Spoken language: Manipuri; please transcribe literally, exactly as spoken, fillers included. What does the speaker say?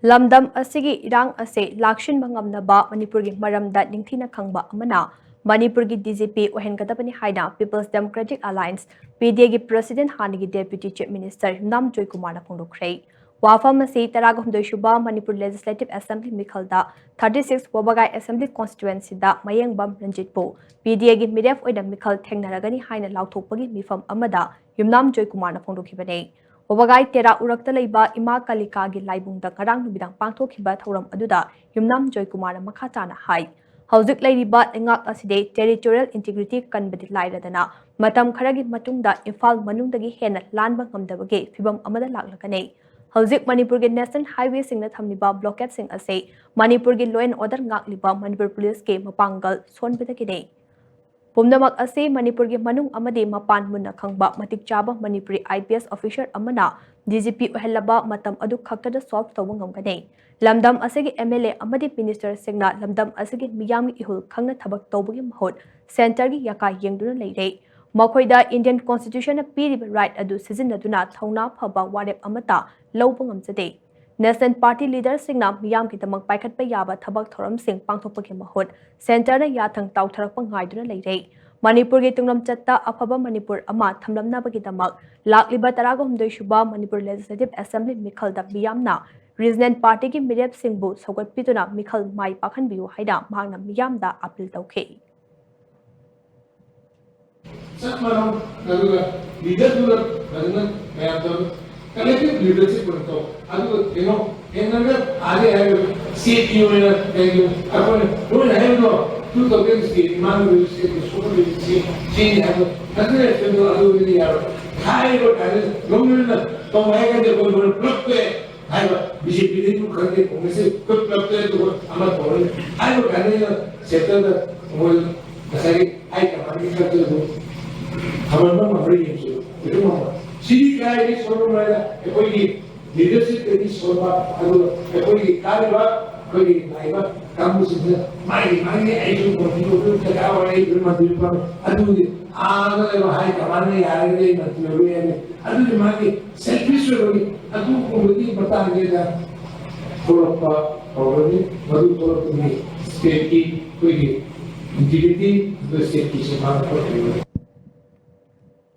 ꯂꯝꯗꯝ ꯑꯁꯤꯒꯤ ꯏꯔꯥꯡ ꯑꯁꯤ ꯂꯥꯛꯁꯤꯟꯕ ꯉꯝꯅꯕ ꯃꯅꯤꯄꯨꯔꯒꯤ ꯃꯔꯝꯗ ꯅꯤꯡꯊꯤꯅ ꯈꯪꯕ ꯑꯃꯅ ꯃꯅꯤꯄꯨꯔꯒꯤ ꯗꯤ ꯖꯤ ꯄꯤ ꯑꯣꯏꯍꯟꯒꯗꯕꯅꯤ ꯍꯥꯏꯅ People's Democratic Alliance, P D A ꯒꯤ President ꯍꯥꯟꯅꯒꯤ Deputy Chief Minister ꯌꯨꯝꯅꯥꯝ ꯖꯣꯏꯀꯨꯃꯥꯔꯅ ꯐꯣꯡꯗꯣꯛꯈ꯭ꯔꯦ꯫ ꯋꯥꯐꯝ ꯑꯁꯤ ꯇꯔꯥꯒ ꯍꯨꯝꯗꯣꯏ ꯁꯨꯕ Manipur Legislative Assembly ꯃꯤꯈꯜꯗ thirty six ꯋꯥꯕꯒꯥꯏ Assembly Constituencyꯗ Mayengbam ꯔꯟꯖꯤꯠꯄꯨ P D A ꯒꯤ ꯃꯤꯔꯦꯞ ꯑꯣꯏꯅ ꯃꯤꯈꯜ ꯊꯦꯡꯅꯔꯒꯅꯤ ꯍꯥꯏꯅ ꯂꯥꯎꯊꯣꯛꯄꯒꯤ ꯃꯤꯐꯝ ꯑꯃꯗ ꯌꯨꯝꯅꯥꯝ ꯖꯣꯏꯀꯨꯃꯥꯔꯅ ꯐꯣꯡꯗꯣꯛꯈꯤꯕꯅꯤ꯫ ꯋꯥꯕꯒꯥꯏ ꯇꯦꯔꯥ ꯎꯔꯛꯇ ꯂꯩꯕ ꯏꯃꯥ ꯀꯥꯂꯤꯀꯥꯒꯤ ꯂꯥꯏꯕꯨꯡꯗ ꯉꯔꯥꯡ ꯅꯨꯃꯤꯗꯥꯡ ꯄꯥꯡꯊꯣꯛꯈꯤꯕ ꯊꯧꯔꯝ ꯑꯗꯨꯗ ꯌꯨꯝꯅꯥꯝ ꯖꯣꯏꯀꯨꯃꯥꯔꯅ ꯃꯈꯥ ꯇꯥꯅ ꯍꯥꯏ, ꯍꯧꯖꯤꯛ ꯂꯩꯔꯤꯕ ꯂꯩꯉꯥꯛ ꯑꯁꯤꯗꯤ territorial integrity ꯀꯟꯕꯗꯤ ꯂꯥꯏꯔꯗꯅ, ꯃꯇꯝ ꯈꯔꯒꯤ ꯃꯇꯨꯡꯗ ꯏꯝꯐꯥꯜ ꯃꯅꯨꯡꯗꯒꯤ ꯍꯦꯟꯅ ꯂꯥꯟꯕ ꯉꯝꯗꯕꯒꯤ ꯐꯤꯚꯝ ꯑꯃꯗ ꯂꯥꯛꯂꯒꯅꯤ꯫ ꯍꯧꯖꯤꯛ ꯃꯅꯤꯄꯨꯔꯒꯤ national highwayꯁꯤꯡꯅ ꯊꯝꯂꯤꯕ blockadesꯁꯤꯡ ꯑꯁꯤ ꯃꯅꯤꯄꯨꯔꯒꯤ law and order ꯉꯥꯛꯂꯤꯕ ꯃꯅꯤꯄꯨꯔ policeꯀꯤ ꯃꯄꯥꯡꯒꯜ ꯁꯣꯟꯕꯗꯒꯤꯅꯤ꯫ ꯄꯨꯝꯅꯃꯛ ꯑꯁꯤ ꯃꯅꯤꯄꯨꯔꯒꯤ ꯃꯅꯨꯡ ꯑꯃꯗꯤ ꯃꯄꯥꯟ ꯃꯨꯟꯅ ꯈꯪꯕ ꯃꯇꯤꯛ ꯆꯥꯕ Manipuri I P S officer ꯑꯃꯅ D G P ꯑꯣꯏꯍꯜꯂꯕ ꯃꯇꯝ ꯑꯗꯨ ꯈꯛꯇꯗ solve ꯇꯧꯕ ꯉꯝꯒꯅꯤ꯫ ꯂꯝꯗꯝ ꯑꯁꯤꯒꯤ M L A ꯑꯃꯗꯤ ministerꯁꯤꯡꯅ ꯂꯝꯗꯝ ꯑꯁꯤꯒꯤ ꯃꯤꯌꯥꯝꯒꯤ ꯏꯍꯨꯜ ꯈꯪꯅ ꯊꯕꯛ ꯇꯧꯕꯒꯤ ꯃꯍꯨꯠ centreꯒꯤ ꯌꯥꯀꯥ ꯌꯦꯡꯗꯨꯅ ꯂꯩꯔꯦ꯫ ꯃꯈꯣꯏꯗ Indian Constitutionꯅ ꯄꯤꯔꯤꯕ right ꯑꯗꯨ ꯁꯤꯖꯤꯟꯅꯗꯨꯅ ꯊꯧꯅꯥ ꯐꯕ ꯋꯥꯔꯦꯞ ꯑꯃꯠꯇ ꯂꯧꯕ ꯉꯝꯖꯗꯦ꯫ National party leaderꯁꯤꯡꯅ ꯃꯤꯌꯥꯝꯒꯤꯗꯃꯛ ꯄꯥꯏꯈꯠꯄ ꯌꯥꯕ ꯊꯕꯛ ꯊꯧꯔꯝꯁꯤꯡ ꯄꯥꯡꯊꯣꯛꯄꯒꯤ ꯃꯍꯨꯠ centreꯅ ꯌꯥꯊꯪ ꯇꯥꯎꯊꯔꯛꯄ ꯉꯥꯏꯗꯨꯅ ꯂꯩꯔꯦ꯫ ꯃꯅꯤꯄꯨꯔꯒꯤ ꯇꯨꯡꯂꯝꯆꯠꯇ ꯑꯐꯕ ꯃꯅꯤꯄꯨꯔ ꯑꯃ ꯊꯝꯂꯝꯅꯕꯒꯤꯗꯃꯛ ꯂꯥꯛꯂꯤꯕ ꯇꯔꯥꯒ ꯍꯨꯝꯗꯣꯏ ꯁꯨꯕ ꯃꯅꯤꯄꯨꯔ Legislative Assembly ꯃꯤꯈꯜꯗ ꯃꯤꯌꯥꯝꯅ regional partyꯒꯤ ꯃꯤꯔꯦꯞꯁꯤꯡꯕꯨ ꯁꯧꯒꯠꯄꯤꯗꯨꯅ ꯃꯤꯈꯜ ꯃꯥꯏ ꯄꯥꯛꯍꯟꯕꯤꯌꯨ ꯍꯥꯏꯅ ꯃꯍꯥꯛꯅ ꯃꯤꯌꯥꯝꯗ appeal ꯇꯧꯈꯤ꯫ ꯆꯞ ꯃꯥꯟꯅꯧ꯫ ꯑꯗꯨꯒ leaderꯗꯨꯅ ꯐꯖꯅ ꯃꯌꯥꯝ ꯇꯧ, collective leadership ꯑꯣꯏꯅ ꯇꯧ꯫ ꯑꯗꯨꯒ ꯀꯩꯅꯣ ꯍꯦꯟꯅꯒ ꯑꯥꯗꯩ ꯍꯥꯏꯔꯤꯕ stateꯀꯤ ꯑꯣꯏꯅ ꯀꯩꯒꯤ ꯑꯩꯈꯣꯏꯅ ꯃꯣꯏꯅ ꯍꯥꯏꯕꯗꯣ two thousand state ꯃꯥꯡꯗ stateꯀꯤ ꯁꯣꯛꯍꯜꯂꯤꯕ state change ꯍꯥꯏꯕꯗꯣ ꯐꯖꯅ ꯁꯦꯝꯗꯣꯛ꯫ ꯑꯗꯨꯒꯤꯗꯤ ꯌꯥꯔꯣꯏ꯫ ꯍꯥꯏꯔꯤꯕ ꯀꯥꯏꯅ ꯂꯧꯅꯅ ꯇꯧ ꯍꯥꯏꯔꯒꯗꯤ ꯑꯩꯈꯣꯏ ꯃꯣꯏꯅ ꯄꯨꯂꯞ ꯇꯣꯛꯑꯦ꯫ ꯍꯥꯏꯕ BJPꯗꯩꯕꯨ ꯈꯪꯗꯦ, Congressꯇꯩ ꯄꯨꯂꯞ ꯄꯨꯂꯞ ꯇꯣꯛꯑꯦ, ꯑꯗꯨꯒ ꯑꯃ ꯇꯧꯔꯅꯤ꯫ ꯍꯥꯏꯔꯤꯕ ꯀꯥꯏꯅ centreꯗ ꯃꯣꯏ ꯉꯁꯥꯏꯒꯤ high commandꯒꯤ structureꯗꯨ ꯊꯝꯍꯟꯕ ꯉꯝꯕ꯭ꯔꯥ ꯌꯦꯡꯁꯤ꯫ ꯀꯩꯁꯨ ꯉꯝꯃꯣꯏ꯫ ꯁꯤꯗꯤ ꯀꯗꯥꯏꯗꯒꯤ ꯁꯣꯟꯕꯅꯣ ꯍꯥꯏꯔꯒ ꯑꯩꯈꯣꯏꯒꯤ leadershipꯇꯒꯤ ꯁꯣꯟꯕ, ꯑꯗꯨꯒ ꯑꯩꯈꯣꯏꯒꯤ ꯀꯥꯔꯤꯕ ꯑꯩꯈꯣꯏꯒꯤ ꯂꯥꯛꯏꯕ ꯀꯥꯡꯕꯨꯁꯤꯡꯁꯤꯅ ꯃꯥꯒꯤ ꯃꯥꯒꯤ ꯑꯩꯁꯨ ꯃꯟꯇ꯭ꯔꯤ ꯑꯣꯏꯕ ꯗꯔꯀꯥꯔ ꯑꯣꯏ, ꯑꯩ ꯃꯟꯇ꯭ꯔꯤ ꯑꯣꯏꯕ꯫ ꯑꯗꯨꯗꯤ ꯑꯥꯗ ꯂꯩꯕ high commandꯅ ꯌꯥꯔꯒꯗꯤ ꯑꯩ ꯃꯟꯇ꯭ꯔꯤ ꯑꯣꯏꯕ ꯌꯥꯏ꯫ ꯑꯗꯨꯗꯤ ꯃꯥꯒꯤ selfish ꯑꯣꯏꯕꯒꯤ ꯑꯗꯨꯒꯨꯝꯕꯒꯤ ꯃꯇꯥꯡꯁꯤꯗ ꯊꯣꯛꯂꯛꯄ ꯍꯧꯔꯅꯤ꯫ ꯃꯗꯨ ꯊꯣꯛꯂꯛꯄꯒꯤ ꯁ꯭ꯇꯦꯠꯀꯤ ꯑꯩꯈꯣꯏꯒꯤ ꯏꯟꯇꯤꯒ꯭ꯔꯤꯇꯤ ꯑꯗꯨ ꯁ꯭ꯇꯦꯠꯀꯤ ꯁꯤꯟꯊꯥꯡ ꯊꯣꯛꯂꯛꯈꯤꯕꯅꯤ꯫